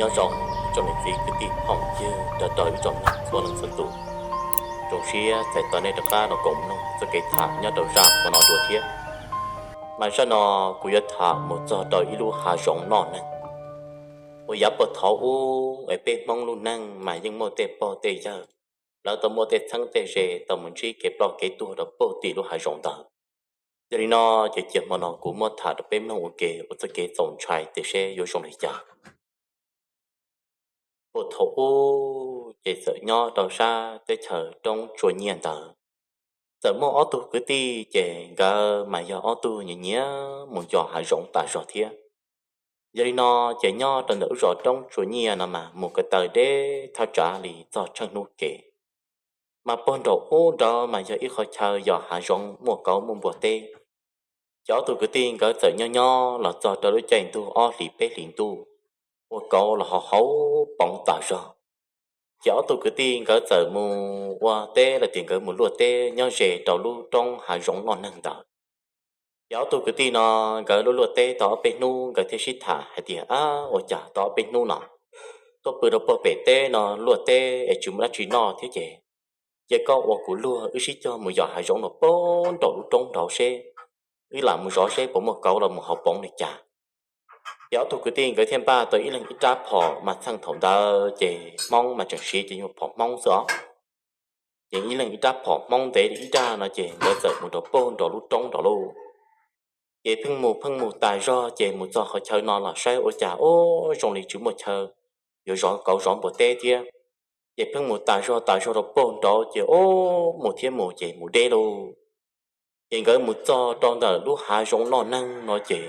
Nyob zoo tsoom niam txiv kwv tij phooj ywg nrog rau ib tsoom mloog txhua leej txhua tus. Zoo siab txais tos nej rov qab los koom mloog txoj kev tham nyob rau zaj qhov no dua thiab. Mas zaj no kuv yuav tham mus txog rau ib lub hav zoov noj neeg uas yav puag thaum ub es peb Hmoob lub neej mas yeej muaj tej pog tej yawg, lawv tau muaj tej txheeb tej ze tau mus ntsib kev ploj kev tuag rau puag tim lub hav zoov ntawd. Yog li no ces cia hmo no kuv muab tham rau peb mloog ua ke ua txoj kev txaus ntshai tias seb yuav zoo li cas. Puag thaum ub ces txawm nyob rau sab teb chaws roob tsua nyiaj ntawd, txawm muaj ob tug kwv tij ces nkawd mas yog ob tug nyiam nyiam mus yos hav zoov tas zog thiab. Yog li no ces nyob rau ntawm lub zos roob tsua nyiaj no mas mus ko taw deb thaj tsam li txog tsheej hnub kev. Mas puag nraum ub nraud mas yog ib qhov chaw yos hav zoov muaj kauv muaj npua teb. Ces ob tug kwv tij nkawd txawm nyob nyob los txog rau lub caij ntuj ob hlis peb hlis ntuj, ua kauv los ho hauv poov tas zog. Ces ob tug kwv tij nkawd txawm mus ua teb los tias nkawd mus luaj teb nyob ze rau lub roob hav zoov noj neeg ntawd. Ces ob tug kwv tij no nkawd luaj luaj teb tau ob peb hnub nkawd thiaj sib tham hais tias, Ab, ua cas tau ob peb hnub no tuaj pw rau puag pem teb no luaj teb es tsis muaj dab tsi noj thiab ces cia koj ua kuv luag wb sib cog mus yos hav zoov no puag nraum lub roob nraud seb wb lam mus zov seb puas muaj kauv los mus hauv poov li cas. Ces ob tug kwv tij nkawd thiaj npaj tau ib leeg ib rab phom mas txheej thaum ntawd ces Hmoob mas tseem siv ces yog phom Hmoob xwb os. Ces ib leeg ib rab phom Hmoob ntev li ib dag no ces nkawd txawm mus rau puag nraum lub roob nraud lauj. Ces pheej mus pheej mus tas zog ces mus txog qhov chaw no los saib ua cas ub zoo li tsis muaj chaw yuav zov kauv zov npua teb thiab. Ces pheej mus tas zog tas zog rau puag nraud ces ub mus thiab mus ces mus deb lauj. Ces nkawd mus txog rau ntawm lub hav zoov noj neeg no ces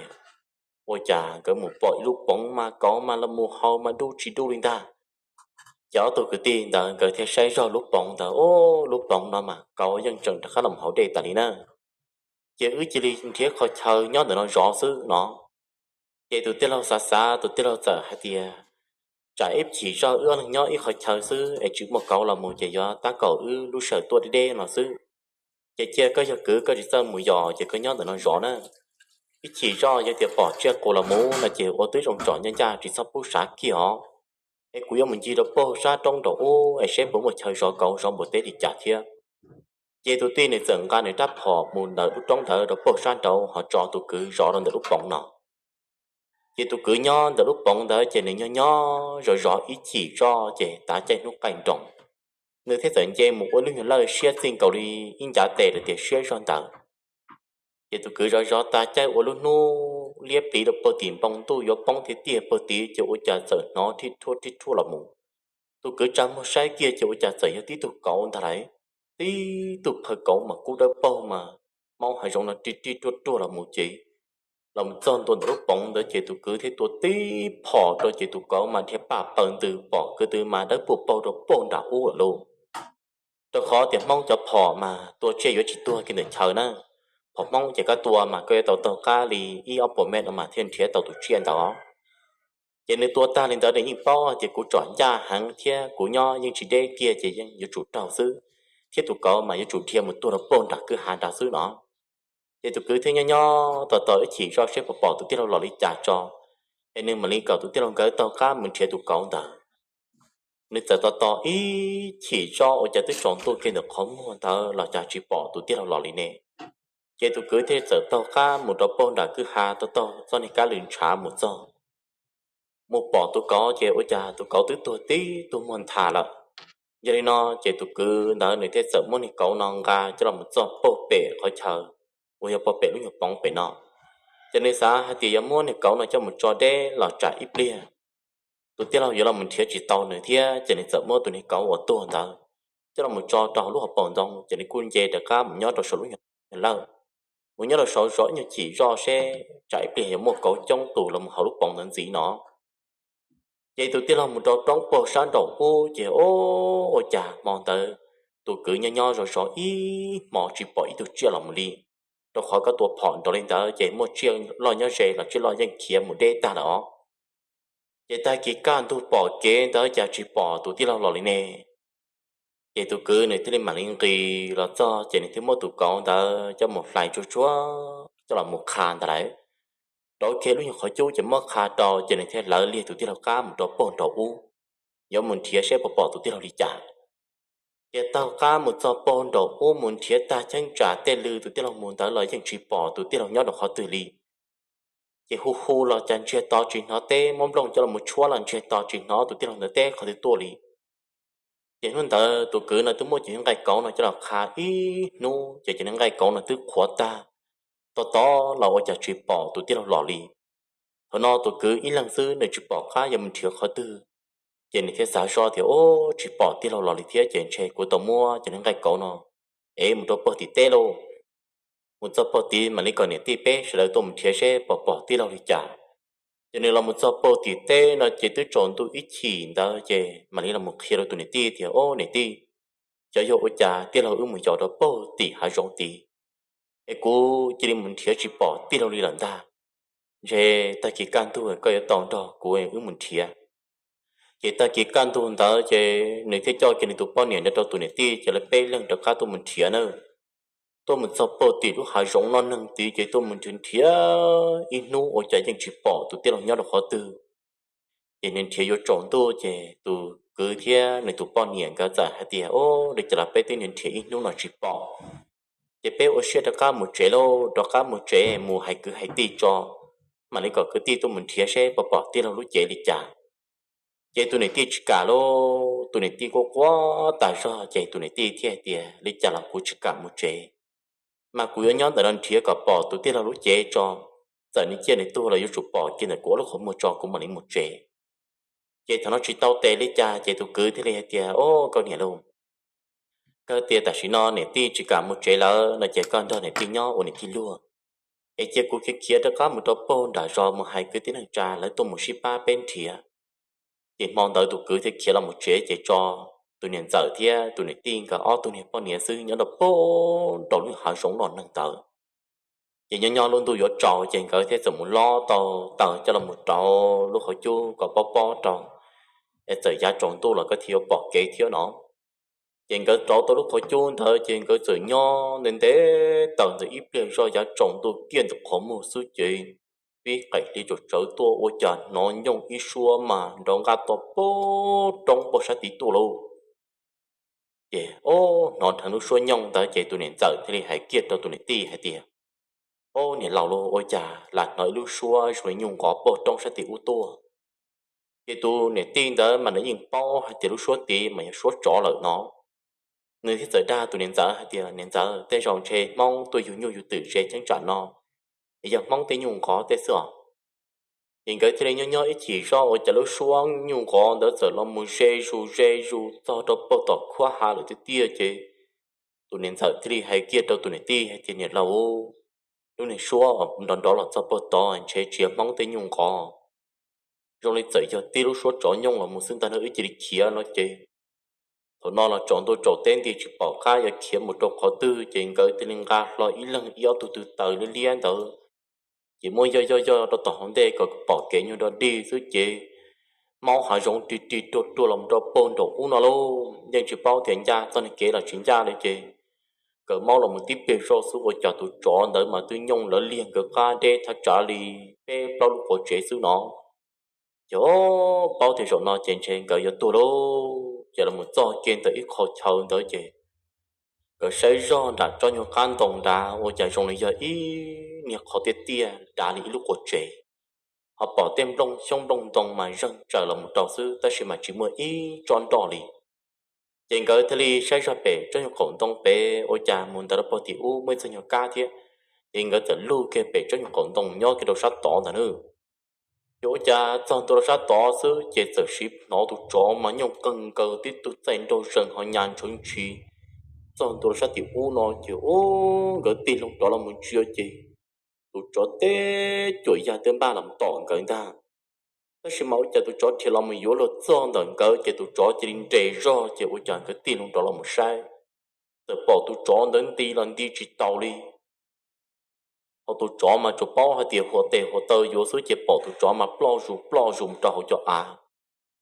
ua cas nkawd mus pom ib lub poov mas kauv mas los mus hauv mas dub tsis dub li ntag. Ces ob tug kwv tij ntawd nkawd thiaj saib zog lub poov ntawd, Ub, lub poov no mas kauv yeej tseem rov qab los mus hauv dej tas li na. Ces wb cia li nrhiav qhov chaw nyob ntawm no zov xwb no. Ces tus tij laug xav xav, tus tij laug txawm hais tias, Tsam ib chim zoj wb ob leeg nyob ib qhov chaw xwb es tsis muaj kauv los mus ces yuav tab kaum wb lub sij hawm tuaj deb deb no xwb. Ces cia koj yog kwv koj tsis txawj mus yos ces koj nyob ntawm no zov na. Ib chim zoj yog tias pom tsiaj qus los mus no ces ua twb zoo tsom ncaj ncaj tsis txhob pub sav kiag os. Es kuv yuav mus ncig rau puag sab roob nraud ub es seb puas muaj chaw zov kauv zov npua teb li cas thiab. Ces tus tij nws txawm nqa nws rab phom mus ntawm lub roob ntawd rau puag sab nraud ho tso tus kwv zov rau ntawm lub poov no. Ces tus kwv nyob ntawm lub poov ntawd ces nws nyob nyob zov zov ib chim zoj ces tav caij hnub qaij nroos, nws thiaj txawm nce mus ua lub nyuag lawj siab txij nkaus li ib ncav tes lawm tias siab zog ntawd. Ces tus kwv zov zov tas caij ua lub hnub liab pliv rau puag tim npoo ntuj yuav poob tiag tiag puag tid ces ua cas txawm hnov rhib rhuaj rhib rhuaj los mus. Tus kwv tsa muag saib kiag ces ua cas txawm yog tib tug kauv ntag lauj. Tib tug phawj kauv mas kub dawb paug mas maub hav zoov no rij rij ruaj ruaj los mus ces los mus txog ntua ntawm lub poov ntawd ces tus kwv thiaj tua tib phom rau ces tus kauv mas dhia paj paws ntws pom kwv tw mas dawb paug paug rau puag nram ub lawm lauj. Rau qhov tias Hmoob cov phom mas tua tsiaj yuav tsis tuag kiag ntawm chaw na. Phom Hmoob ces koj tua mas koj yuav tau taug qab li ib ob puas mev no mas thiaj nrhiav tau tus tsiaj ntawd. Ces nws tua tag li ntawd nws yeej paub tias kuv tsom ncaj heev thiab kuv nyob yeej tsis deb kiag ces yeej yuav tsum raug xwb, thiab tus kauv mas yuav tsum dhia mus tuag rau puag nram kwj ha nrad xwb no. Ces tus kwv thiaj nyob nyob tos tos ib chim zoj seb puas pom tus tij laug los li cas tso, es nws mam li kom tus tij laug nkawd taug qab mus nrhiav tus kauv ntawd. Nws txawm tos tos ib chim zoj ua cas twb tsaus ntuj kiag ntawm qhov muag ntawd los cas tsis pom tus tij laug los li ne. Ces tus kwv thiaj txawm taug qab mus rau puag nram kwj ha taug taug txoj niag kab lwm ntshav mus txog, mus pom tus kauv ces ua cas tus kauv twb tuag tib tug muag nthav lawm. Yog li no ces tus kwv ntawd nws thiaj txawm muab niag kauv no nqa coj los mus txog puag pem qhov chaw uas yog puag pem lub nyuag poov pem no. Ces nws xav hais tias yuav muab niag kauv no coj mus tso deb los tsam ib pliag tus tij laug yuav los mus nrhiav tsis tau nws thiab ces nws txawm muab tus niag kauv uas tuag ntawd coj los mus tso rau hauv lub hauv paus ntoo ces nws kuj nce rov qab mus nyob rau saum lub nyuag lawj, mus nyob rau saud zov ib nyuag chim zoj seb tsam ib pliag yuav muaj kauv coob tus los mus hauv lub poov ntawd ntxiv no. Ces tus tij laug mus rau roob puag sab nraum ub ces ua cas hmo ntawd tus kwv nyob nyob zov zov ib hmo tsis pom ib tug tsiaj los mus li, rau qhov koj tua phom nrov li ntawd ces muaj tsiaj loj nyob ze los tsiaj loj yeej khiav mus deb tag lawm os. Ces tag kis kaj ntug pom kev ntawd cas tsis pom tus tij laug los li ne. Ces tus kwv nws thiaj li mam li nqis los txog ces nws thiaj muab tus kauv ntawd coj mus hlais tsuag tsuag coj los mus qha ntag lauj. rauv kiag lub nyuag qhov cub ces muab qha rau ces nws thiaj lawv liag tus tij laug qab mus rau puag nraum ub, yuav mus nrhiav seb puas pom tus tij laug li cas. Ces taug qab mus txog puag nraum ub mus nrhiav tag cheeb tsam tej lw tus tij laug mus ntawd los yeej tsis pom tus tij laug nyob rau qhov twg li. Ces hu hu los cas ntsiag to tsis hnov teb, muab nplooj coj los tshuab los ntsiag to tsis hnov tus tij laug ntawd teb qhov twg tuaj li. Ces hnub ntawd tus kwv no twb muab cov niag nqaij kauv no coj los qha ib hnub ces cov niag nqaij kauv no twb qhuav tag, tos tos los ua cas tsis pom tus tij laug los li. Thaum no tus kwv ib leeg xwb nws tsis pom qab yuav mus nrhiav qhov twg, ces nws thiaj xav zoj tias, Ub, tsis pom tij laug los li thiab ces ntshe kuv tau muab cov niag nqaij kauv no ev mus rau puag tim teb lauj. Mus txog puag tid mam li kom niam tij peb sawv daws tuaj mus nrhiav seb puas pom tij laug li cas. Ces nws los mus txog puag tim teb no ces twb tsaus ntuj ib chim ntawd ces mam li los mus qhia rau tus niam tij tias, Ob, niam tij, xyov yog ua cas tij laug wb mus yos rau puag tim hav zoov tid, es kuv cia li mus nrhiav tsis pom tij laug li lawm ntag. Ntshe tag kis kaj ntug koj yuav tau nrog kuv wb mus nrhiav. Ces tag kis kaj ntug ntawd ces nws thiaj coj kiag nws tus poj niam nrog rau tus niam tij ces lawv peb leeg rov qab tuaj mus nrhiav na. Tuaj mus txog puag tim lub hav zoov noj neeg tid ces tuaj mus nrhiav nrhiav ib hnub ua cas yeej tsis pom tus tij laug nyob rau qhov twg. Ces nws nrhiav yuav tsaus ntuj ces tus kwv thiab nws tus poj niam nkawd txawm hais tias, Ob, li cas los peb twb nrhiav ib hnub no tsis pom, ces peb ua siab rov qab mus tsev lauj, rov qab mus tsev mus hais kwv hais tij tso, mam li kom kwv tij tuaj mus nrhiav seb puas pom tij laug lub cev li cas. Ces tus niam tij tsis kam lauj, tus niam tij quaj quaj tas zog ces tus niam tij thiaj hais tias, Li cas los kuv tsis kam mus tsev, mas kuv yuav nyob ntawm no nrhiav kom pom tus tij laug lub cev tso, txawm nws ciaj nws tuag los yuav tsum pom kiag ntawm kuv ob lub qhov muag tso kuv mam li mus tsev. Ces thaum no tsis tau tes li cas ces tus kwv thiaj li hais tias, Ob, koj niam lauj, koj tias tam sim no niam tij tsis kam mus tsev lawm no ces koj nrog niam tij nyob ua niam tij luag, es cia kuv khiav khiav rov qab mus rau puag nram zos mus hais kwv tij neej tsa lawv tuaj mus sib pab peb nrhiav. Ces hmo ntawd tus kwv thiaj khiav los mus tsev ces tso tus niam ntxawm thiab tus niam tij nkawd ob tug niag poj niam xwb nyob rau puag nraum lub hav zoov noj neeg ntawd. Ces nyob nyob lub ntuj yuav tsaus ces nkawd thiaj txawm mus lob tau taws coj los mus rauv lub qhov cub kom pob pob rau, es txawm yav tsaus ntuj los koj thiaj yuav pom kev thiab no. Ces nkawd rauv tau lub qhov cub ntawd ces nkawd txawm nyob ntev ntev taws ntawm ib pliag zoj yav tsaus ntuj kiag ntawm qhov muag xwb ces pib qaim hli tsaus tsawv tuaj ua cas hnov nyooj ib suab mas nrov nqaj to puag roob puag sab tid tuaj lauj. Ces ob hnov dheev lub suab nyooj ntawd ces tus niam ntxawm thiaj li hais kiag rau tus niam tij hais tias, Ob, niam laus lauj, ua cas lam hnov ib lub suab zoo li nyuj nqov puag roob sab tim ub tuaj. Ces tus niam tij ntawd mas nws yeej paub hais tias lub suab tid mas yog suab tsov lawm no. Nws thiaj txawm dag tus niam ntxawm hais tias, Niam ntxawm, tej zaum ntshe Hmoob tuaj yug nyuj yug twm ze cheeb tsam no, es yog Hmoob tej nyuj nqov tej xwb os. Ces nkawd thiaj li nyob nyob ib chim zoj ua cas lub suab nyuj nqov ntawd txawm los mus ze zus ze zus txog rau puag tom khuab hav lawm tiag tiag ces tus niam ntxawm thiaj li hais kiag rau tus niam tij hais tias, Niam laus, lub niag suab nrov nrov los txog puag tod ntshe tsis yog Hmoob tej nyuj nqov, zoo li txawm yog tib lub suab tsov nyooj los mus xwb ntag na, wb cia li khiav no ces thaum no los tsaus ntuj tsaus teb nti tsis pom qab yuav khiav mus rau qhov twg ces nkawd thiaj li nqa hlo ib leeg ib ob tug tw taws liab liab ntawd, ces muab yoj yoj yoj rau tom hauv ntej kom pom kev nyuag dog dig xwb ces maub hav zoov rig rig ruag ruag los rau puag nraum ub no lauj, yeej tsis paub tias ncaj txoj niag kev los tsis ncaj li ces nkawd maub los mus tib pliag zoj xwb ua cas tus tsov ntawd mas twb nyooj lawv liag nkawd qab deb thaj tsam li peb plaub lub quav tsev xwb no. Ces paub tias zaum no ces ntshe nkawd yuav tuag lauj, ces los mus txog kiag ntawm ib qho chaw ntawd ces nkawd saib zog nram tsob nyuag qab ntoo nrad ua cas zoo li yog ib niag qhov tiaj tiaj dav li ib lub quav tsev, ho pom tej nplooj xyoob nplooj ntoo mas zeeg tsaws los mus rau xwb tab sis mas tsis muaj ib tsob nroj li. Ces nkawd thiaj li saib zog pem tsob nyuag qaum ntoo pem ua cas mus ntawd rau puag tim ub muaj ib txoj nyuag kab thiab, ces nkawd txawm lug kiag pem tsob nyuag qaum ntoo nyob kiag rau sab tod ntag na. Ces ua cas txog ntua rau sab tod xwb ces txawm sim hnov tus tsov mas nyooj qeeg nkaws tib tug txaij nraug zees ho nyas ntshawv ntshis. Txog ntua rau sab tim ub no ces ub, nkawd tig loo rov los mus ntsia ces tus tsov teb cuam yag twb npaj los tom nkawd ntag. Tab sis mas ua cas tus tsov rhiav los mus yuav luag txog ntawm nkawd ces tus tsov cia li nres zog ces ua cas nkawd tig loo rov los mus saib, txawm pom tus tsov ntawd nti los nti tsis taus li. Ho tus tsov mas tsuas paub hais tias huas tes huas taw yuav xwb ces pom tus tsov mas ploj zus ploj zus mus rau hauv cov av.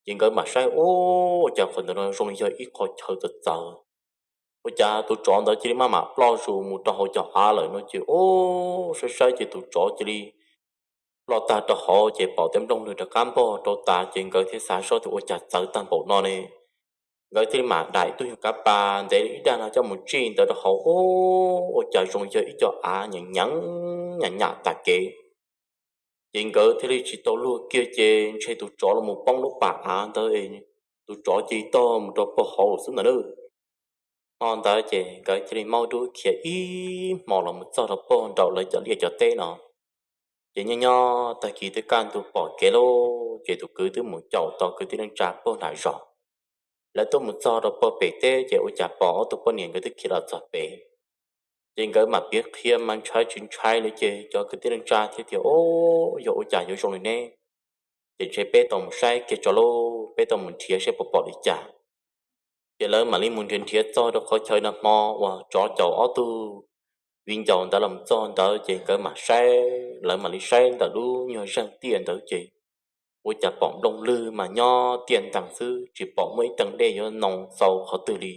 Ces nkawd mam saib ub, ua cas qhov ntawd no zoo li yog ib qho chaw txawv txawv, ua cas tus tsov ntawd cia li maj mam ploj zus mus rau hauv cov av lawm no ces ub, saib saib ces tus tsov cia li ploj tag rau hauv ces pom tej nplooj lwg rov qab npog rau tas ces nkawd thiaj xav zoj tias ua cas txawv tag npaum no ne. Nkawd thiaj li mam daim tug nyuag kav pas ntev ib dag no coj mus tsij ntawd rau hauv, ua cas zoo yog ib co av nyeem nyeem nyam nyam tas kev. Ces nkawd thiaj li tsis tau luag kiag ces ntshe tus tsov los mus poob lub pas av ntawd, tus tsov cia li tog mus rau pog hauv xwb ntag na. Hmo ntawd ces nkawd thiaj li maub dub khiav ib hmos los mus txog rau pog nraum lawv cov liaj cov teb no. Ces nyob nyob tag kis twb kaj ntug pom kev lawm ces tus kwv twb mus caum tau kwv tij neej tsa pog nram zos. Lawv tuaj mus txog rau pog pem teb ces ua cas pom ob tug poj niam nkawd twb khiav los txog pem. Ces nkawd mam piav qhia mas ntshai tsis ntshai li ces cov kwv tij neej tsa thiaj tias, Au, yog ua cas yuav zoo li ne? Ces ntshe peb tau mus saib kiag tso lauj, peb tau mus nrhiav seb puas pom li cas. Ces lawv mam li mus nrhiav nrhiav txog rau qhov chaw nag hmo uas tsov caum ob tug viv ncaus ntawd los txog ntawd ces nkawd mam saib, lawv mam li saib ntawm lub nyuag zeeg tiaj ntawd ces ua cas pom nplooj lwg mas nyob tiaj ntees xwb, tsis pom muaj ib teeg dej yuav noo xau qhov twg li.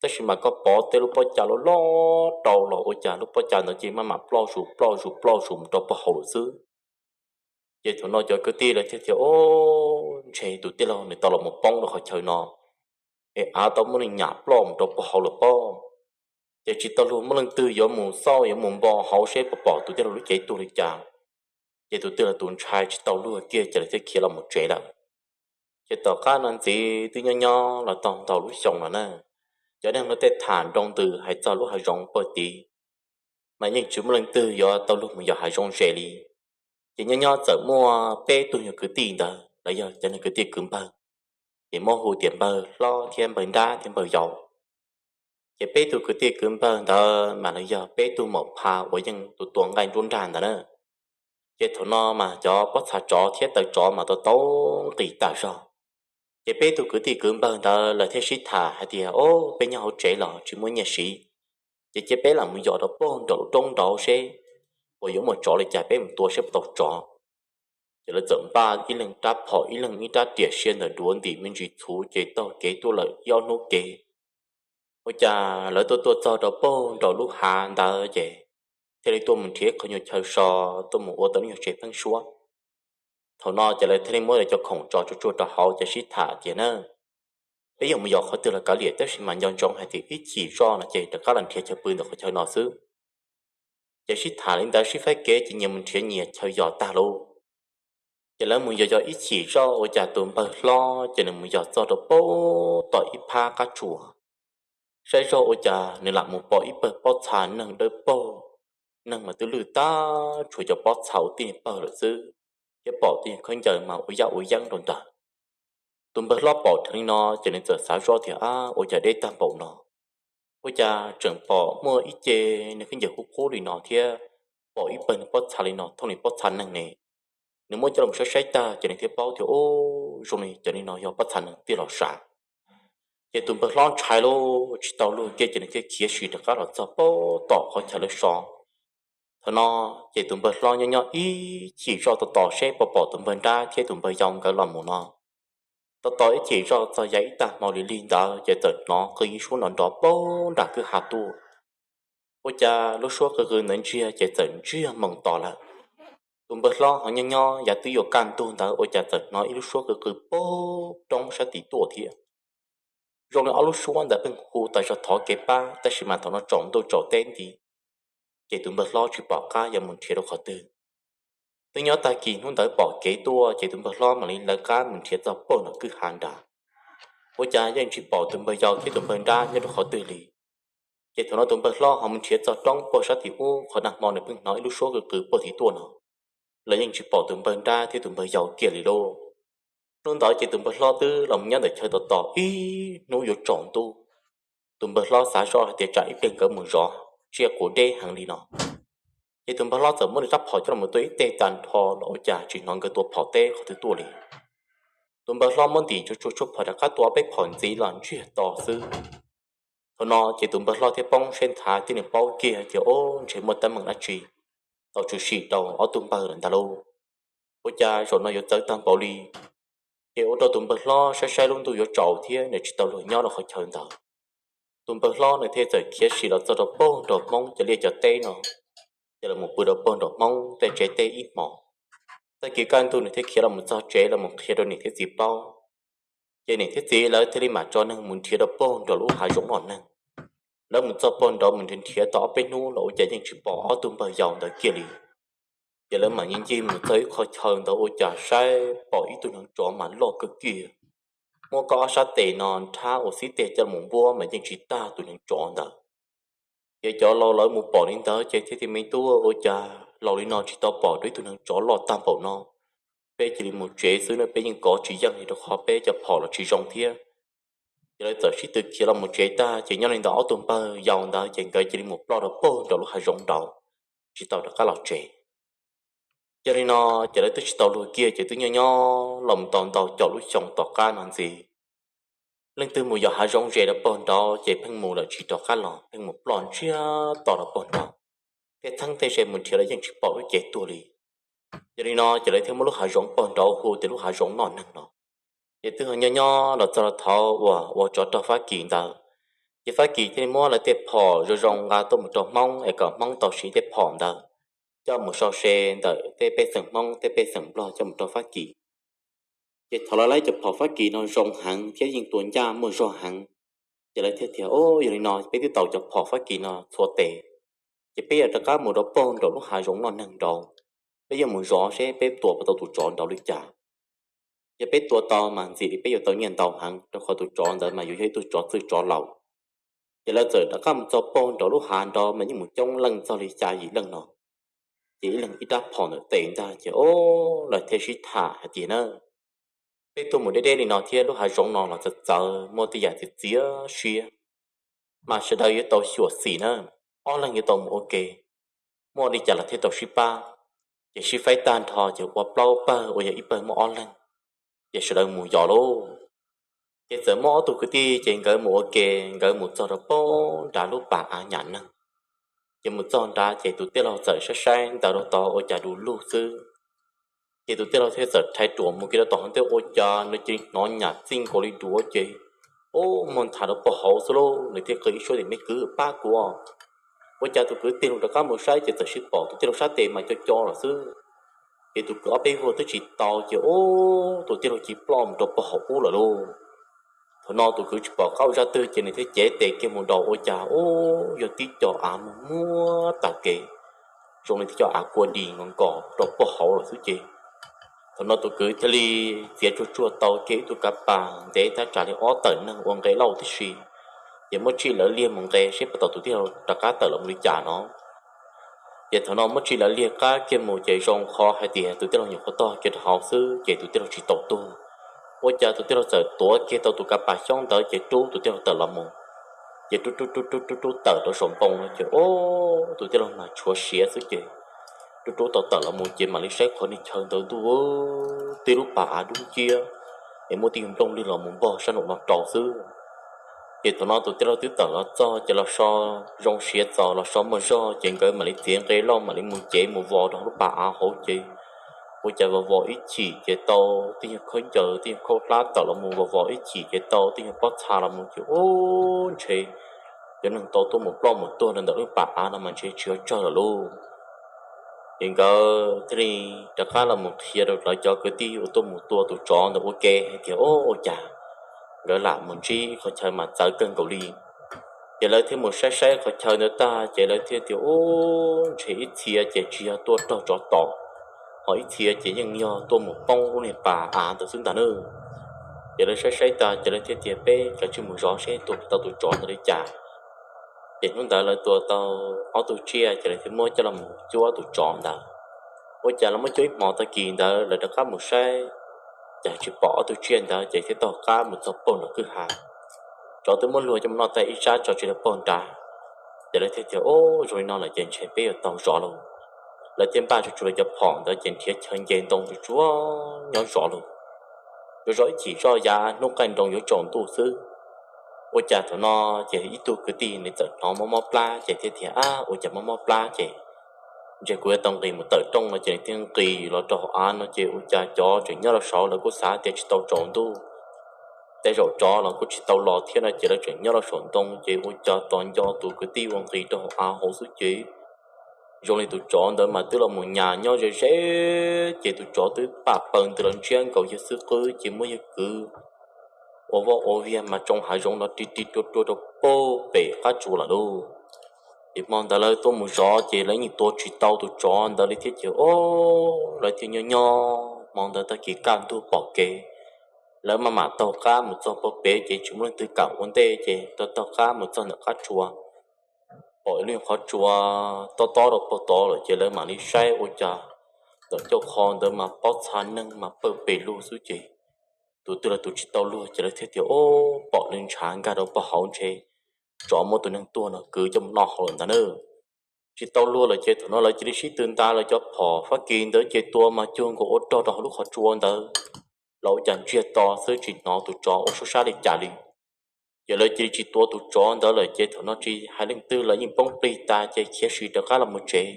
Tab sis mas koj pom tej lub pob cas loj loj rau los ua cas lub pob cas ntawd ces maj mam ploj zus ploj zus ploj zus mus rau pog hauv lawm xwb. Ces thaum no cov kwv tij lawv thiaj tias, Au, ntshe tus tij laug nws tau los mus poob rau qhov chaw no es av tau muab nws nyam ploj mus rau pog hauv lawm pob. Ces tsis tau luag muaj leej twg yuav mus xauj yuav mus npo hauv seb puas pom tus tij laug lub cev tuag li cas. Ces tus tij laug tus ntshai tsis tau luag kiag ces lawv thiaj khiav los mus tsev lawm. Ces tom qab no ntxiv twb nyob nyob los tau ntau lub xyoo los na, cov neeg no tej tham nroo ntws hais txog lub hav zoov pag tid, mas yeej tsis muaj leej twg yuav tau luag mus yos hav zoov ze li. Ces nyob nyob txawm muaj peb tug nyuag kwv tij ntawd los yog cov neeg kwv tij kwv npawg, ces muab hu tias npawg hlob thiab npawg nrab thiab npawg yau. Ces peb tug kwv tij kwv npawg ntawd mas los yog peb tug maum pha uas yeej tua tua nqaij nruab nrag ntawd na. Ces thaum no mas cov pob txha tsov thiab taw tsov mas tau tau nqis tag zog. Ces peb tug kwv tij kwv npawg ntawd lawv thiaj sib tham hais tias, Au, peb nyob hauv tsev los tsis muaj nyiaj siv, ces cia peb lam mus yos rau pog nraum lub roob nraud seb puas yuav muaj tsov li cas peb mus tua seb puas tau tsov. Ces lawv txawm npaj ib leeg rab phom ib leeg ib rab riam sia ntawm duav ntim me ntsis txhuv ces taug kev tuaj lawm ib ob hnub kev. Ua cas lawv tuaj tuaj txog rau pog nraum lub hav ntawd ces thiaj li tuaj mus nrhiav qhov nyuag chaw so, tuaj mus ua tau lub nyuag tsev pheeb suab. Thaum no ces lawv thiaj li muab lawv cov khoom tso tsuag tsuag rau hauv ces sib tham tias na, peb yuav mus yos qhov twg los kav liam tab sis mas nco ntsoov hais tias ib chim zoj no ces rov qab los nrhiav chaw pw ntawm qhov chaw no xwb. Ces sib tham li ntawd sib faib kev ces nyias mus nrhiav nyias chaw yos tag lauj. Ces lawv mus yos yos ib chim zoj ua cas tus npawg hlob ces nws mus yos txog rau pag tom ib phab qab tsuas. Saib zoj ua cas nws lam mus pom ib pawg pob txha neeg dawb paug, neeg mas twb lwj tag tshuav cov pob txha ua tib pawg lawm xwb, thiab pom tej khaub ncaws mas ua yaj ua yeeb rau ntawd. Tus npawg hlob pom dheev li no ces nws txawm xav zoj tias, Ab, ua cas deb tag npaum no? Ua cas tseem pom muaj ib ce neeg khaub ncaws qub qub li no thiab pom ib pawg neeg pob txha li no thooj li pob txha neeg ne? Nws muab coj los saib saib tag ces nws thiaj paub tias, Ub, zoo li cov li no yog pob txha neeg tiag los sav. Ces tus npawg hlob ntshai lauj, tsis tau luag kiag ces nws thiaj khiav sim rov qab los txog pag tom qhov chaw lawv so. Thaum no ces tus npawg hlob nyob nyob ib chim zoj tos tos seb puas pom tus npawg nrab thiab tus npawg yau nkawd los mus no. Tos tos ib chim zoj txog yav ib tag hmo li lig ntawd ces txawm hnov qw ib suab nrov nrov pag nram kwj ha tuaj. Ua cas lub suab qw qw ntawd ntsiag ces txawm ntsiag moo to lawm. Tus npawg hlob ho nyob nyob yav twb yuav kaj ntug ntawd ua cas txawm hnov ib lub suab qw qw pag roob sab tim tuaj thiab. Zoo li ob lub suab ntawd pheej hu tas zog thov kev pab tab sis mas thaum no tsaus ntuj tsaus teb nti, ces tus npawg hlob tsis pom qab yuav mus nrhiav rau qhov twg. Twb nyob tag kis hnub ntawd pom kev tuaj ces tus npawg hlob mam li lawv qab mus nrhiav txog pag nram kwj ha nrad. Ua cas yeej tsis pom tus npawg yau thiab tus npawg nrab nyob rau qhov twg li. Ces thaum no tus npawg hlob ho mus nrhiav txog roob pag sab tim ub qhov nag hmo nws pheej hnov ib lub suab qw qw pag tim tuaj no, los yeej tsis pom tus npawg nrab thiab tus npawg yau kiag li lauj. Hnub ntawd ces tus npawg hlob twb los nyob ntawm chaw tos tos ib hnub yuav tsaus ntuj. Tus npawg hlob xav zoj hais tias tsam ib pliag nkawd mus zov tsiaj quav deb heev li no. Ces tus npawg hlob txawm muab nws rab phom coj los tua ib teg tag nrho los ua cas tsis hnov nkawd tua phom teb qhov twg tuaj li. Tus npawg hlob muab ntim tsuag tsuag tshuaj phom rov qab tua ob peb phom ntxiv los ntsiag to xwb. Thaum no ces tus npawg hlob thiaj poob siab nthav thiab nws paub kiag tias, Ob, ntshe muaj teeb meem dab tsi tau tshwm sim rau ob tug npawg lawm ntag lauj. Ua cas zaum no yuav txawv tag npaum li. Ces ua rau tus npawg hlob saib saib lub ntuj yuav tsaus thiab nws tsis tau luag nyob rau qhov chaw ntawd. Tus npawg hlob nws thiaj txawm khiav sim los txog rau pag nraum Hmoob cov liaj cov teb no, ces los mus pw rau pag nraum Hmoob tej tsev teb ib hmos. Tag kis kaj ntug nws thiaj khiav los mus txog tsev los mus qhia rau niam thiab txiv paub. Ces niam thiab txiv lawv thiaj li mam tso neeg mus nrhiav rau pog nrog lub hav zoov noj neeg. Lawv mus txog pog nrog mus nrhiav nrhiav tau ob peb hnub los ua cas yeej tsis pom ob tug npawg yau ntawd kiag li. Ces lawv mam ncig ncig mus txog ib qho chaw ntawd ua cas saib pom ib tug neev tsov mas loj kawg kiag, muab koj ob sab tes no nrhab ua xib teg coj mus npuab mas yeej tsis tag tus neev tsov ntawd. Ces cov laus lawv mus pom li ntawd ces thiaj tias, Me tub, ua cas laus li no tsis tau pom rau ib tug neev tsov loj tag npaum no. Peb cia li mus tsev xwb na, peb yeej kov tsis yeej li rau qhov peb cov phom los tsis zoo thiab. Ces lawv txawm sib tw khiav los mus tsev tag ces nyob li ntawd ob tug npawg yau ntawd ces nkawd cia li mus ploj rau pog nrog lub hav zoov nraud, tsis tau rov qab los tsev. Yog li no ces lawv twb tsis tau luag kiag ces twb nyob nyob los mus tau ntau caum lub xyoo tom qab no ntxiv. Leej twg mus yos hav zoov ze rau pog nraud ces pheej mus lawm tsis rov qab los, pheej mus ploj ntsiag to rau pog nraud, thiab txheeb tej ze mus nrhiav los yeej tsis pom lub cev tuag li. Yog li no ces lawv thiaj muab lub hav zoov pog nraud hu tias lub hav zoov noj neeg no. Ces twb ho nyob nyob los txog rau thaum uas ua tsov rog Fab Kis ntawd, ces Fab Kis thiaj li muab lawv tej phom zoo zoo nqa tuaj mus rau Hmoob es kom Hmoob tau siv tej phom ntawd coj mus so se ntawm tej pej xeem Hmoob tej pej xeem Nplog coj mus rau Fab Kis. Ces thaum lawv lawv cov phom Fab Kis no zoo heev thiab yeej tua ncaj muaj zog heev, ces lawv thiaj tias, Yog li no peb twb tau cov phom Fab Kis no txhua tes, ces peb yuav rov qab mus rau pog nraum lub hav zoov noj neeg nraud, peb yuav mus zov seb peb tua puas tau tus tsov nraud li cas. Yog peb tua tau mas ntxim li peb yuav tau nyiaj ntau heev, rau qhov tus tsov ntawd mas yuav yog ib tug tsov txwj tsov laus. Ces lawv txawm rov qab mus txog pog nraum lub hav nraud mas yeej mus coob leej txog li xya yim leej no. Ces ib leeg ib rab phom ntawm tes ntag ces o, lawv thiaj sib tham hais tias na, Peb tuaj mus deb deb li no thiab lub hav zoov no los txawv txawv muaj tej yam txias txias siab, mas sawv daws yuav tau xyuam xim na, ob leeg yuav tau mus ua ke, muaj li cas los thiaj tau sib pab. Ces sib faib tag nrho ces ua plaub pawg uas yog ib pawg muaj ob leeg, ces sawv daws mus yos lauj. Ces txawm muaj ob tug kwv tij ces nkawd mus ua ke, nkawd mus txog rau pog nram lub pas av nyam neeg. Ces mus txog nrad ces tus tij laug txawm saib saib ntawd rau tod ua cas du lug xwb. Ces tus tij laug thiaj txawm rhais ruam mus kiag rau tom hauv ntej ua cas nws cia li hnov nyam txij nkaus li duav ces, o, muag nthav rau pog hauv xwb lauj. Nws thiaj qw ib suab tias, Me kwv, pab kuv. Ua cas tus kwv tig loo rov qab mus saib ces txawm sib pom tus tij laug sab tes mas co co lawm xwb. Ces tus kwv ob peb vuag twb tsis tau ces, o, tus tij laug cia li ploj mus rau pog hauv ub lawm lauj. Thaum no tus kwv tsis pom qab ua zaj twg ces nws thiaj cev tes kiag mus nraus ua cas, o, yog tib co av muag muag tag kev, zoo li tib co av kua dis nkaus nkaus rau pog hauv lawm xwb ces. Thaum no tus kwv thiaj li txiav tsuag tsuag tau kiag ib tug kav pas ntev thaj tsam li ob tawm neeg ua nqe lauj tib si, ces muab tsij lawv liag mus nqe seb puas tau tus tij laug rov qab tawm los mus li cas no. Ces thaum no muab tsij lawv liag qab kiag mus ces zoo qhov hais tias tus tij laug nyuam qhuav tog kiag rau hauv xwb ces tus tij laug tsis tau tuag. Ua cas tus tij laug txawm tuav kiag tau tus kav pas xyoob ntawd ces rub tus tij laug tawm los mus. Ces rub rub rub rub rub rub tawm rau saum npoo no ces, o, tus tij laug mas tshuav siav xwb ces rub rub tau tawm los mus ces mam li saib qhov niag chaw ntawd ntuj, tib lub pas av dub nciab es muaj tib nyuag nplooj lwg los mus npog sab nraum no rau xwb. Ces thaum no tus tij laug twb tawm los txog ces los so zoo siav txaus los so muaj zog ces nkawd mam li txiav nqe lauj mam li mus cev mus vos rau lub pas av hauv ces ua cas vos vos ib chim ces tau tib nyuag khaub ncaws tib nyuag khaub hlab tawm los mus, vos vos ib chim ces tau tib nyuag pob txha los mus ces, o, ntshe cov neeg tau tuaj mus ploj mus tuag rau ntawm lub pas av no mas ntshe tsis yog tsawg lawm lauj. Ces nkawd thiaj li rov qab los mus qhia rau lawv cov kwv tij uas tuaj mus tua tus tsov ntawd ua ke hais tias, o, ua cas nkawd lam mus ntsib qhov chaw mas txawv kawg nkaus li. Ces lawv thiaj mus saib saib qhov chaw ntawd tag ces lawv thiaj tias, u, ntshe ib txhia ces tsis yog tuaj raug tsov tom, ho ib txhia ces yeej yog tuaj mus poob lub niag pas av ntawd xwb ntag nawb. Ces lawv saib saib tag ces lawv thiaj tias, peb kav tsij mus zov seb tua tau tus tsov ntawd li cas. Ces hnub ntawd lawv tua tau ob tug tsiaj ces lawv thiaj muab coj los mus cuab tus tsov ntawd. Ua cas los muab cuab ib hmos tag kis ntawd lawv rov qab mus saib, cas tsis pom ob tug tsiaj ntawd ces thiaj taug qab mus txog pog nram kwj ha. Tsov twb muab luag coj mus noj tag ib sab tso tseg rau pog nrad. Ces lawv thiaj tias, u, zoo li no lawm ces ntshe peb yuav tau zov lauj. Lawv thiaj npaj tsuj tsuas lawv cov phom ntawd ces nrhiav chaw nce ntoo tsuj tsuav nyob zov lauj. Zov zov ib chim zoj yav hnub qaij nroos yuav tsaus ntuj xwb, ua cas thaum no ces ib tug kwv tij nws txawm hnov mob mob plab ces thiaj tias, ab, ua cas mob mob plab ces ntshe kuv yuav tau nqis mus tawm rooj no ces nws thiaj nqis los rau hauv av no ces ua cas cov tseem nyob rau saud lawv kuj xav tias tsis tau tsaus ntuj. Tej zaum tsov los kuj tsis tau los thiab no ces lawv tseem nyob rau saum ntoo ces ua cas tos nco tus kwv tij ua nqis rau hauv av hauv xwb ces Zoo li tus tsov ntawd mas twb los mus nyas nyob ze ze, ces tus tsov twb pam paws ntws los ntsiab nkaus yawg xwb qwb ces muab yawg kwv ua voj ua viag mas tsoo hav zoov no ri ri rua rua rau pem qab tsua lawm lauj. Ces hmo ntawd lawv tuaj mus zov ces lawv yeej tua tsis tau tus tsov ntawd li thiab ces o, lawv thiaj nyob nyob hmo ntawd tag kis kaj ntug pom kev, lawv maj mam taug qab mus txog pem ces tsis muaj leej twg kam ua ntej ces rov taug qab mus txog ntawm qab tsua. Pom ib lub qhov tsua tob tob rau pem tod lawm ces lawv mam li saib ua cas ntawm ncauj qho ntawd mas pob txha neeg mas pawg pes lug xwb ces tus twg los tus tsis tau luag ces lawv thiaj tias o, pom li ntshav nkag rau pem hauv ntshe tsov muab tus neeg tuag no kwv coj mus noj hauv lawm ntag na. Tsis tau luag lawm ces thaum no lawv cia li sib tw nta lawv cov phom Fab Kis ntawd ces tua mas cuag nkaus ua rog rau hauv lub qhov tsua ntawd los ua cas ntsiag to xwb tsis hnov tus tsov ua suab sab li cas li. Ces lawv cia li tsis tua tus tsov ntawd lawm ces thaum no tsis hais leej twg lawv yeej poob plig tas ces khiav sim rov qab los mus tsev.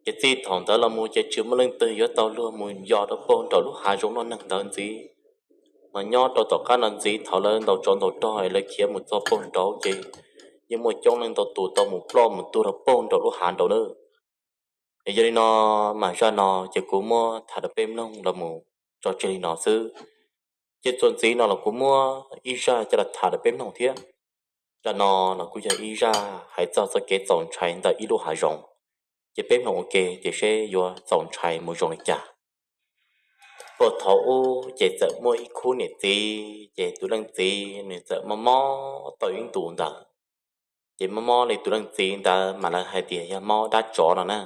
Ces txij thaum ntawd los mus ces tsis muaj leej twg yuav tau luag mus yos rau pem nraum lub hav zoov noj neeg ntawd ntxiv. Mas nyob rau tom qab no ntxiv thaum lawv ntaus tsov ntaus rog es lawv khiav mus txog pem nraud ces yeej muaj coob leej ntau tus tau mus ploj mus tuag rau pem nraum lub hav nraud na. Es yog li no mas zaj no ces kuv muab tham rau peb mloog los mus tso tseg li no xwb. Ces txuas ntxiv no los kuv muab ib zaj coj los tham rau peb mloog thiab. Zaj no los kuj yog ib zaj hais txog txoj kev txaus ntshai ntawm ib lub hav zoov. Ces peb mloog ua ke ces seb yuav txaus ntshai mus zoo li cas. Puag thaum ub ces txawm muaj ib khub niam txiv, ces tus leej txiv nws txawm mob mob tau ib ntus ntawd. Ces mob mob li tus leej txiv ntawd mas lawv hais tias yog mob dab tsov no na.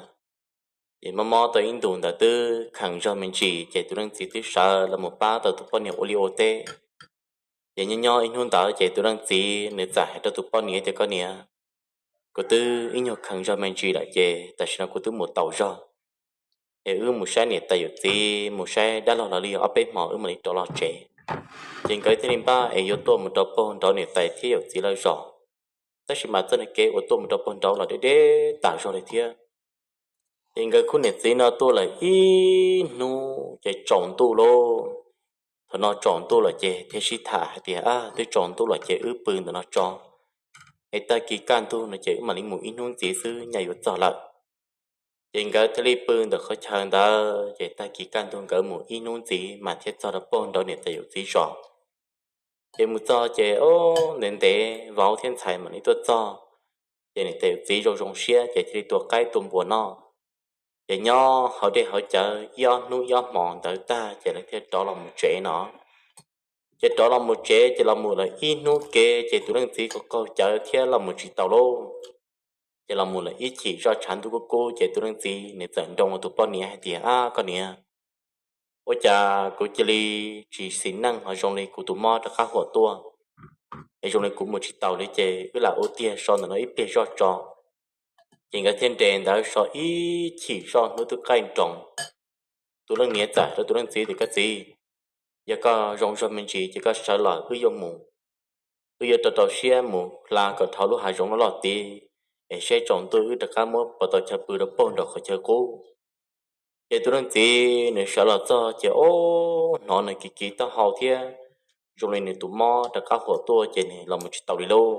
Ces mob mob tau ib ntus ntawd twb kheev zog me ntsis ces tus leej txiv twb sawv los mus pab tau tus poj niam ua liaj ua teb. Ces nyob nyob ib hnub ntawd ces tus leej txiv nws txawm hais rau tus poj niam tias, koj niam, kuv twb ib nyuag kheev zog me ntsis lawm ces tam sim no kuv twb mus tau zog. Es wb mus saib niam tais yawm txiv, mus saib dab laug los li ob peb hmo wb mam li rov los tsev. Ces nkawd thiaj li npaj es yuav tuaj mus rau pem nraud niam tais thiab yawm txiv lawv zos. Tab sis mas txoj kev uas tuaj mus rau pem nraud los deb deb tas zog li thiab. Ces nkawd khub niam txiv no tuaj lawm ib hnub ces tsaus ntuj lauj. Thaum no tsaus ntuj lawm ces thiaj sib tham hais tias, twb tsaus ntuj lawm ces wb pw ntawm no tso, es tag kis kaj ntug no ces wb mam li mus ib hnub ntxiv xwb nyaj yuav txog lawm. Ces nkawd thiaj li pw ntawm qhov chaw ntawd ces tag kis kaj ntug nkawd mus ib hnub ntxiv mas thiaj txog rau pem nraud niam tais yawm txiv zos. Ces mus txog ces o, ntev ntev vauv thiab ntxhais mam li tuaj txog. Ces niam tais yawm txiv zoo zoo siab ces thiaj li tua qaib tua npua noj. Ces nyob hauv dej hauv cawv ib ob hnub ib ob hmos ntawd tag ces lawv thiaj rov los mus tsev no. Ces rov los mus tsev ces los mus lawm ib hnub kev ces tus leej txiv qaug qaug cawv thiab los mus tsis tau lauj. Ces los mus lawm ib chim zoj tshav ntuj kub kub ces tus leej txiv nws txawm nroo tus poj niam hais tias, ab koj niam, ua cas kuv cia li tsis xis neej ho zoo li kuv tus mob rov qab huam tuaj, es zoo li kuv mus tsis taus li ces wb lam ua tiag so ntawm no ib pliag zoj tso. Ces nkawd thiaj nres ntawd so ib chim zoj hnub twb qaij nroos. Tus leej niam txawm hais rau tus leej txiv tias, koj txiv, yog koj zoo zog me ntsis ces koj sawv los wb yuav mus, wb yuav rau rau siab mus hla kom dhau lub hav zoov loj loj tid, es seb tsaus ntuj wb rov qab muab puas tau chaw pw rau pem nraum qhov chaw qub. Ces tus leej txiv nws sawv los txog ces o, hnov nws kiv kiv taub hau thiab zoo li nws tus mob rov qab huam tuaj ces nws los mus tsis tau li lauj.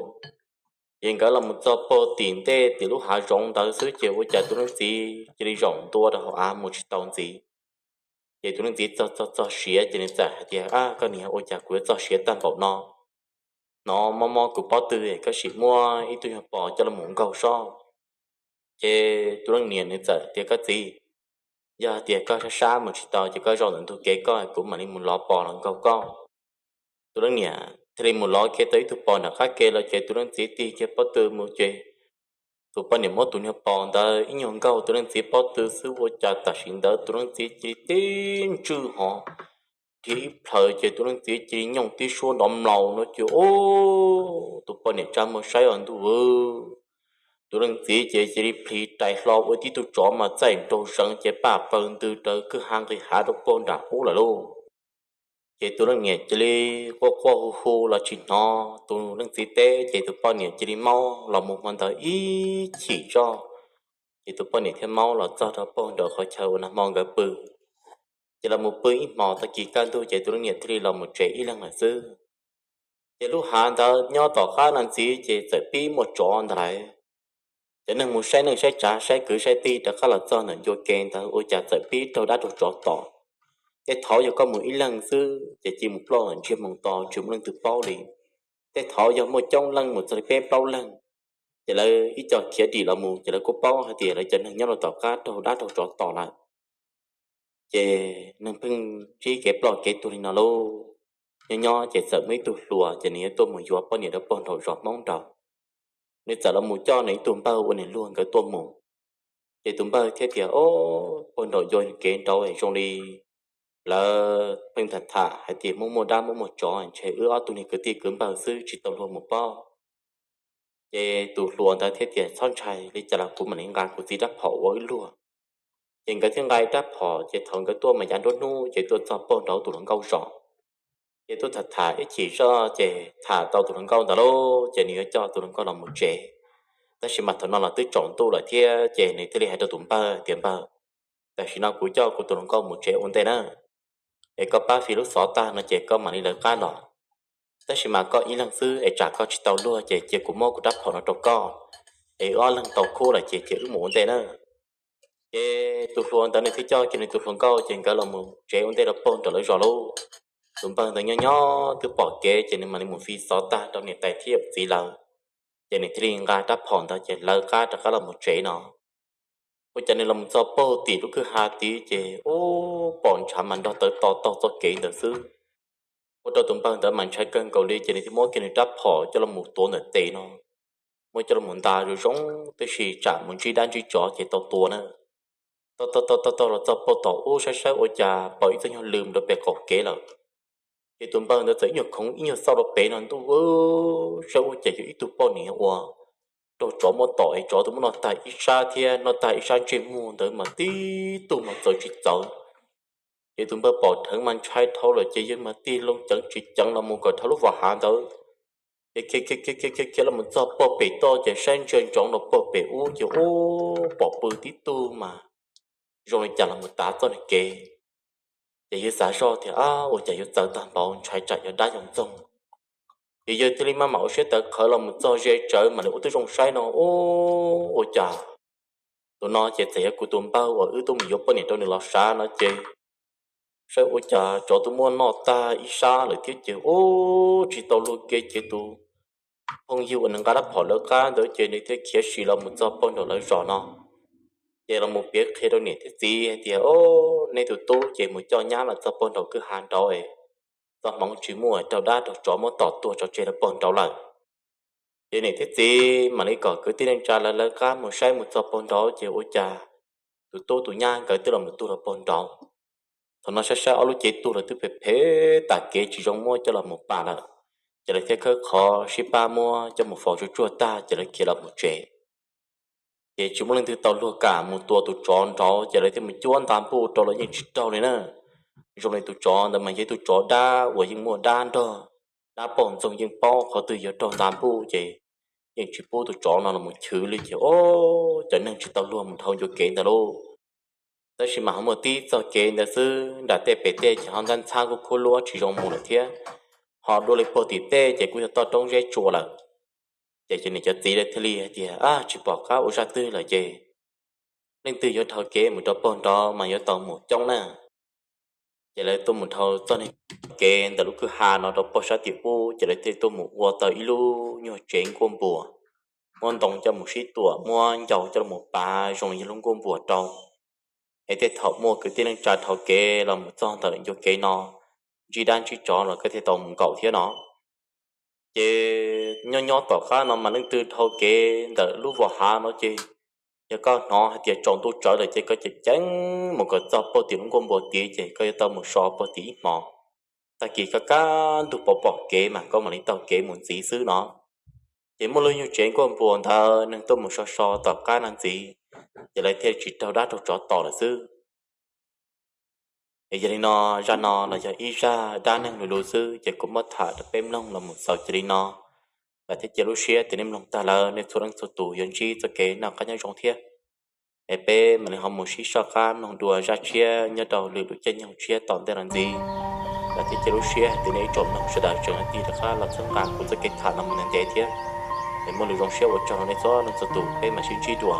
Ces nkawd los mus txog pem tim ntej tim lub hav zoov ntawd xwb ces ua cas tus leej txiv cia li zaum ntua rau hauv av mus tsis tau ntxiv. Ces tus leej txiv txog txog txog siav ces nws txawm hais tias, ab koj niam, ua cas kuv yuav txog siav tag npaum no, hnov mob mob kuv pob tw, koj sim muab ib tug nyuag pos coj los mus nkaug soj. Ces tus leej niam nws txawm tias, koj txiv, yog hais tias koj sab sab mus tsis tau ces koj zaum ntawm ntug kev koj, kuv mam li mus lov pos los nkaug koj. Tus leej niam thiaj li mus lov kiag tau ib tug pos nram qab ke los ces tus leej txiv tig kiag pob tw mus ces tus poj niam muab tus nyuag pos ntawd ib nyuag nkaug tus leej txiv pob tw xwb ua cas tam sim ntawd tus leej txiv cia li tib ntswj hov, dhia ib plhaws ces tus leej txiv cia li nyooj tib suab nrov mlaus no ces o, tus poj niam tsa muag saib os ntuj, tus leej txiv ces cia li plhis rais hlo ua tib tug tsov mas txaij nraug zees ces paj paws ntws raws kwj ha nqis hav rau pem nram ub lawm lauj. Ces tus leej niam cia li quaj quaj hu hu los tsis hnov tus leej txiv teb ces tus poj niam cia li maub los mus hmo ntawd ib chim zoj. Ces tus poj niam thiaj maub los txog rau pem nraum qhov chaw uas nag hmo nkawd pw. Ces los mus pw ib hmos tag kis kaj ntug ces tus leej niam thiaj li los mus tsev ib leeg lawm xwb. Ces lub hav ntawd nyob tom qab no ntxiv ces txawm pib muaj tsov ntag lauj. Cov neeg mus saib neej saib tsav saib kwv saib tij rov qab los txog ntawm ncua ke ntawd ua cas txawm pib raug dab raug tsov tom. Tej thaum yog koj mus ib leeg xwb ces cia mus ploj ntsiag moo to tsis muaj leej twg paub li. Tej thaum yog muaj coob leej mus txog li peb plaub leeg, ces lawv ib co khiav dim los mus ces lawv kuj paub hais tias lawv cov neeg nyob rau tom qab raug dab raug tsov tom lawm. Ces neeg pheej ntsib kev ploj kev tuag li no lauj. Nyob nyob ces txawm muaj ib tug hluas ces nws yuav tuaj mus yuav poj niam rau pog nraum zos Hmoob nraud. Nws txawm los mus coj nws ib tug npawg ua niam luag nkawd tuaj mus. Ces tus npawg thiaj tias, O, pog nraum ncua kev nraud zoo li lawv pheej tham tham hais tias muaj muaj dab muaj muaj tsov, ntshe wb ob tug niag kwv tij kwv npawg xwb tsis tau luag mus paub. Ces tus hluas ntawd thiaj tias, Txhob ntshai, li cas los kuv mam li nqa kuv txiv rab phom ua wb luag. Ces nkawd thiaj nqa rab phom, ces thaum nkawd tuaj mas yav nruab hnub ces tuaj txog pog nraud tus hluas nkauj zos. Ces tuaj tham tham ib chim zoj ces tham tau tus hluas nkauj ntawd lauj, ces nws yuav coj tus hluas nkauj los mus tsev. Tab sis mas thaum no los twb tsaus ntuj lawm thiab, ces nws thiaj li hais rau tus npawg tias, Npawg, tam sim no kuv coj kuv tus hluas nkauj mus tsev ua ntej na, es koj pab fi lub xov tag no ces koj mam li lawv qab los. Tab sis mas koj ib leeg xwb es tsam koj tsis tau luag ces cia kuv muab kuv rab phom no rau koj, es wb ob leeg tau khub lawm ces cia wb mus ua ntej na. Ces tus hluas ntawd nws thiaj coj kiag nws tus hluas nkauj ces nkawd los mus tsev ua ntej rau pog nraum lawv zos lauj. Tus npawg ntawd nyob nyob twb pom kev ces nws mam li mus fi xov tag rau niam tais thiab yawm txiv lawv, ces nws thiaj li nqa rab phom ntawd ces lawv qab rov qab los mus tsev no. Ua cas nws los mus txog pog tim lub kwj ha tid ces ub, pom ntshav mas nrog tawv to taug txoj kev ntawd xwb. Ua rau tus npawg ntawd mas ntshai kawg nkaus li ces nws thiaj muab kiag nws rab phom coj los mus tuav ntawm tes no, muab coj los mus nta zoo zoo, tab sis tsam mus ntsib dab ntsib tsov ces tau tua na. Taug taug taug taug los txog pog tom ub saib saib ua cas pom ib txoj nyuag lw rau pem qaum kev lawm. Ces tus npawg ntawd txawm ib nyuag khoov ib nyuag xauj rau pem no ntuj, saib ua cas yog ib tug poj niam uas raug tsov muab tom es tsov twb muab noj tag ib sab thiab noj tag ib sab ntsej muag ntawd mas tib tug mas txawv tsis txawv. Ces tus npawg pom dheev mas ntshai dhau lawm ces yawg mas tig loo ceev tsis ceev los mus kom dhau lub vos hav ntawd. Ces khiav khiav khiav khiav khiav los mus txog pog pem toj ces saib ntsia ntsoov rau pog pem ub ces ub, pom pw tib tug mas zoo li cas los mus tav txoj niag kev. Ces yawg xav zoj tias, Ab, ua cas yuav txawv tag npaum, ntshai tsam yog dab yog ntxoog. Ces yawg thiaj li maj mam ua siab tawv qhawv los mus txog ze tsawv mam li ua tib zoo saib no, ub, ua cas tus no ces txawm yog kuv tus npawg uas wb tuaj mus yuav poj niam rau nws los sav no ces saib ua cas tsov twb muab noj tag ib sab lawm thiab ces ub, tsis tau luag ke ces tus phooj ywg uas nws nqa rab phom lawv qab ntawd ces nws thiaj khiav sim los mus txog pog nraum lawv zos no. Ces los mus piav qhia rau niam thiab txiv hais tias, O, nej tus tub ces mus coj nyab los txog pog nraum kwj ha nraud, txoj hmoov tsis muaj, raug dab raug tsov muab tom tuag tso tseg rau pog nraud lawm. Ces niam thiab txiv mam li kom kwv tij neej tsa lawv lawv qab mus saib mus txog pog nraud ces ua cas tus tub tus nyab nkawd twb los mus tuag rau pog nraud. Thaum no saib saib ob lub cev tuag los twb phem phem tas kev tsis zoo muab coj los mus pam lawm, ces lawv thiaj khawb qhov sib pab muab coj mus faus tsuag tsuag tag ces lawv khiav los mus tsev. Ces tsis muaj leej twg tau luag kam mus tua tus tsov nraud ces lawv thiaj mus cuab nta npuj rau los yeej tsis raug li na. Zoo li tus tsov ntawd mas yog ib tug tsov dab uas yeej muaj dab nrog, dab poj ntxoog yeej paub qhov twg yuav raug nta npuj ces yeej tsis pub tus tsov no los mus chwv li ces o, cov neeg tsis tau luag mus dhau ncua kev ntawd lauj. Tab sis mas ho muaj tib txoj kev ntawd xwb, nram tej pem tej ces ho ntxhab ntxhab kub khub luab tsis zoo mus lawm thiab, ho dua li puag tim tej ces kuj yog toj roob zeb tsua lawm. Ces cov niam cov txiv lawv thiaj li hais tias, Ab, tsis pom qab ua zaj twg lawm ces leej twg yuav dhau kev mus rau pog nraud mas yuav tau mus coob na. Ces lawv tuaj mus dhau txoj kev ntawm lub kwj ha no rau pog sab tim ub, ces lawv thiaj tuaj mus ua tau ib lub nyuag tsev nkuaj npuas, muab ntoo coj mus sib tuam, muab ncau coj los pav zoo li yog lub nkuaj npuas rau, es tej thaum muaj kwv tij neej tsa dhau kev los mus txog ntawm ncua kev no, ntsib dab ntsib tsov los koj thiaj tau mus nkaum thiab no. Ces nyob nyob tom qab no mas leej twg dhau kev ntawm lub vos hav no ces yog koj hnov hais tias tsaus ntuj tsawv lawm ces koj ceev ceev mus kom txog puag tim lub nkuaj npuas tid ces koj yuav tau mus so puag tim ib hmos. Tag kis koj kaj ntug pom pom kev mas koj mam li taug kev mus ntxiv xwb no. Ces muaj lub nyuag tsev nkuaj npuas ntawd neeg tuaj mus so so tom qab no ntxiv, ces lawv thiaj tsis raug dab raug tsov tom lawm xwb. Es yog li no, zaj no los yog ib zaj dab neeg lus lus xwb ces kuv muab tham rau peb mloog los mus xaus cia li no. Vam thiab cia lub siab tias nej mloog tag lawm nej txhua leej txhua tus yuav ntsib txoj kev noj qab nyob zoo thiab. Es peb mam li ho mus sib soj qab mloog dua zaj tshiab nyob rau lwm lub caij nyoog tshiab tom ntej los ntxiv. Vam thiab cia lub siab hais tias nej ib tsoom mloog sawv daws tseem tig rov qab los txhawb nqa kuv txoj kev tham no mus ntev ntev thiab. Es muaj lus zoo siab ua tsaug rau nej txhua leej txhua tus, peb mam sib ntsib dua.